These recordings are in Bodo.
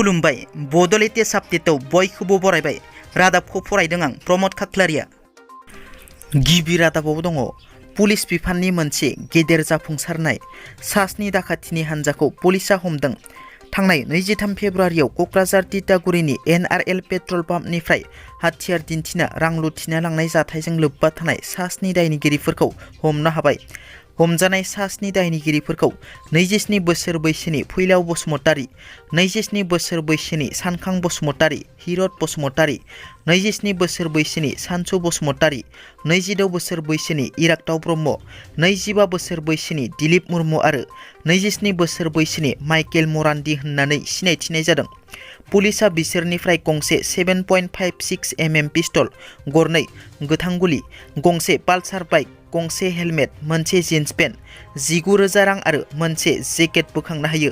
खुलुमबाय बड' लेटेस्ट आपडेटआव बयखौबो बरायबाय। रादाबखौ फरायदों आं प्रमद खाख्लारिया। गिबि रादाबाव दङ पुलिस बिफाननि मोनसे गेदेर जाफुंसारनाय। सास्नि दाखाथिनि हान्जाखौ पुलिसा हमदों। थांनाय 23 फेब्रुआरियाव क'क्राझार तितागुरिनि NRL पेट्रल पाम्पनिफ्राय हाथियार दिन्थिना रां लुथिना लांनाय जाथायजों लोब्बा थानाय सास्नि दायनिगिरिफोरखौ हमनो हाबाय। हमजानाय सास्नि दायनिगिरिफोरखौ 27 बोसोर बैसोनि फैलाव बसुमतारी, 27 बोसोर बैसोनि सानखां बसुमतारी, हिरत बसुमतारी, 27 बोसोर बैसोनि सानसु बसुमतारी, 26 बोसोर बैसोनि इरागदाव ब्रह्म, 25 बोसोर बैसोनि दिलीप मुर्मु आरो 27 बोसोर बैसोनि माइकेल मरान्डी होननानै सिनायथिनाय जादों। पुलिसा बिसोरनिफ्राय गंसे 7.56 mm पिस्तल, गरनै गोथां गुलि, गंसे पालसार बाइक, गंसे हेलमेट, मोनसे जिन्स पेन्ट, 19,000 रां आरो मोनसे जेकेट बोखांनो हायो।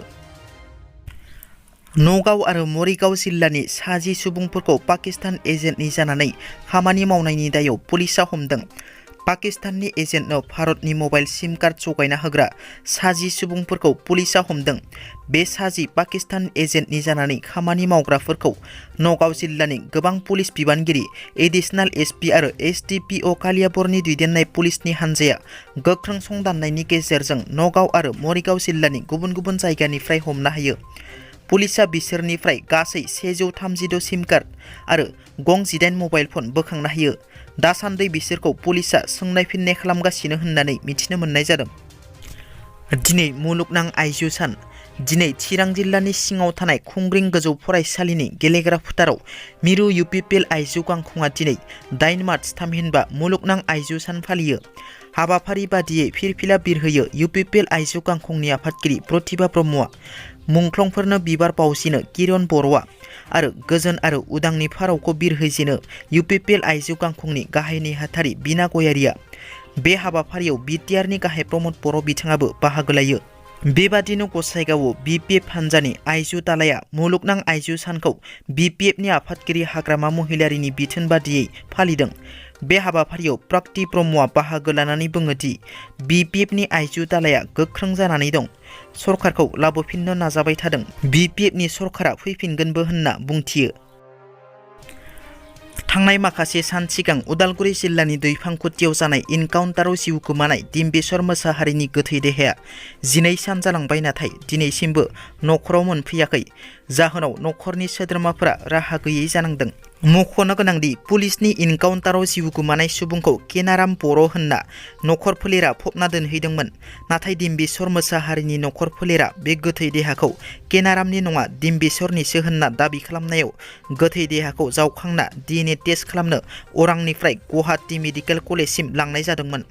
नगाव आरो मरिगाव जिल्लानि 10 सुबुंफोरखौ पाकिस्तान एजेन्टनि जानानै खामानि मावनायनि दायाव पुलिसा हमदों। पाकिस्ताननि एजेन्टनो भारतनि मबाइल सिम कार्ड जगायना होग्रा 10 सुबुंफोरखौ पुलिसा हमदों। बे 10 पाकिस्तान एजेन्टनि जानानै खामानि मावग्राफोरखौ नगाव जिल्लानि गोबां पुलिस बिबानगिरि, एडिशनेल SP आरो SDPO कालियाबरनि दैदेननाय पुलिसनि हान्जाया गोख्रों संदाननायनि गेजेरजों नगाव आरो मरिगाव जिल्लानि गुबुन गुबुन जायगानिफ्राय हमनो हायो। पुलिसा बिसोरनिफ्राय गासै 132 सिम कार्ड आरो गं 18 मबाइल फन बोखांनो हायो। दासान्दि बिसोरखौ पुलिसा सोंनाय फिननाय खालामगासिनो होननानै मिथिनो मोननाय जादों। दिनै मुलुगनां आइजो सान। दिनै चिरां जिल्लानि सिङाव थानाय खुंग्रिं गोजौ फरायसालिनि गेलेग्रा फोथाराव मिरु UPPL आइजो गांखंआ दिनै 8 मार्च थामहिनबा मुलुगनां आइजो सान फालियो। हाबाफारि बादियै फिरफिला बिरहोयो UPPL आइजो गांखंनि आफादगिरि प्रतिभा ब्रह्मआ। मुंख्लंफोरनो बिबार बावजेनो किरण बर'आ आरो गोजोन आरो उदांनि फारौखौ बिरहोजेनो UPPL आइजो गांखंनि गाहाय नेहाथारि बिना गयारिया। बे हाबाफारियाव BTRनि गाहाय प्रमद बर' बिथाङाबो बाहागो लायो। बेबादिनो गसाइगावआव BPF हान्जानि आइजो दालाया मुलुगनां आइजो सानखौ BPFनि आफादगिरि हाग्रामा महिलारिनि बिथोन बादियै फालिदों। बे हाबाफारियाव प्राक्ति ब्रह्मआ बाहागो लानानै बुङो दि BPFनि आइजो दालाया गोख्रों जानानै दं, सरकारखौ लाबोफिननो नाजाबाय थादों। BPFनि सरकारा फैफिनगोनबो होनना बुंथियो। थांनाय माखासे सान सिगां उदालगुरि जिल्लानि दैफांखुथियाव जानाय इनकाउन्टाराव जिउ गोमानाय दिम्बेश्वर मोसाहारिनि गोथै देहाया 12 सान जालांबाय, नाथाय दिनैसिमबो न'खराव मोनफैयाखै। जाहोनाव न'खरनि सोद्रोमाफोरा राहा गैयै जानांदों। मख'नो गोनांदि पुलिसनि इनकाउन्टाराव जिउ गोमानाय सुबुंखौ केनाराम बर' होनना न'खर फोलेरा फबना दोनहैदोंमोन। नाथाय दिम्बेश्वर मोसाहारिनि न'खर फोलेरा बे गोथै देहाखौ केनारामनि नङा दिम्बेश्वरनिसो होनना दाबि खालामनायाव गोथै देहाखौ जावखांना DNA टेस्ट खालामनो अरांनिफ्राय गुवाहाटी मेडिकेल कलेजसिम लांनाय जादोंमोन।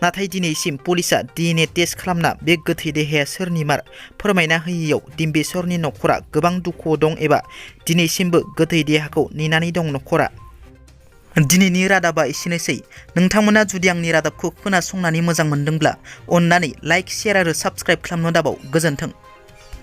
नाथाय दिनैसिम पुलिसा DNA टेस्ट खालामना बे गोथै देहाया सोरनिमार फोरमायना होयैयाव दिम्बेश्वरनि न'खरा गोबां दुखुआव दं एबा दिनैसिमबो गोथै देहाखौ नेनानै दं न'खरा। दिनैनि रादाबा एसेनोसै। नोंथांमोना जुदि आंनि रादाबखौ खोनासंनानै मोजां मोनदोंब्ला अन्नानै लाइक, शेयार आरो साबस्क्राइब खालामनो दाबाव। गोजोन्थों।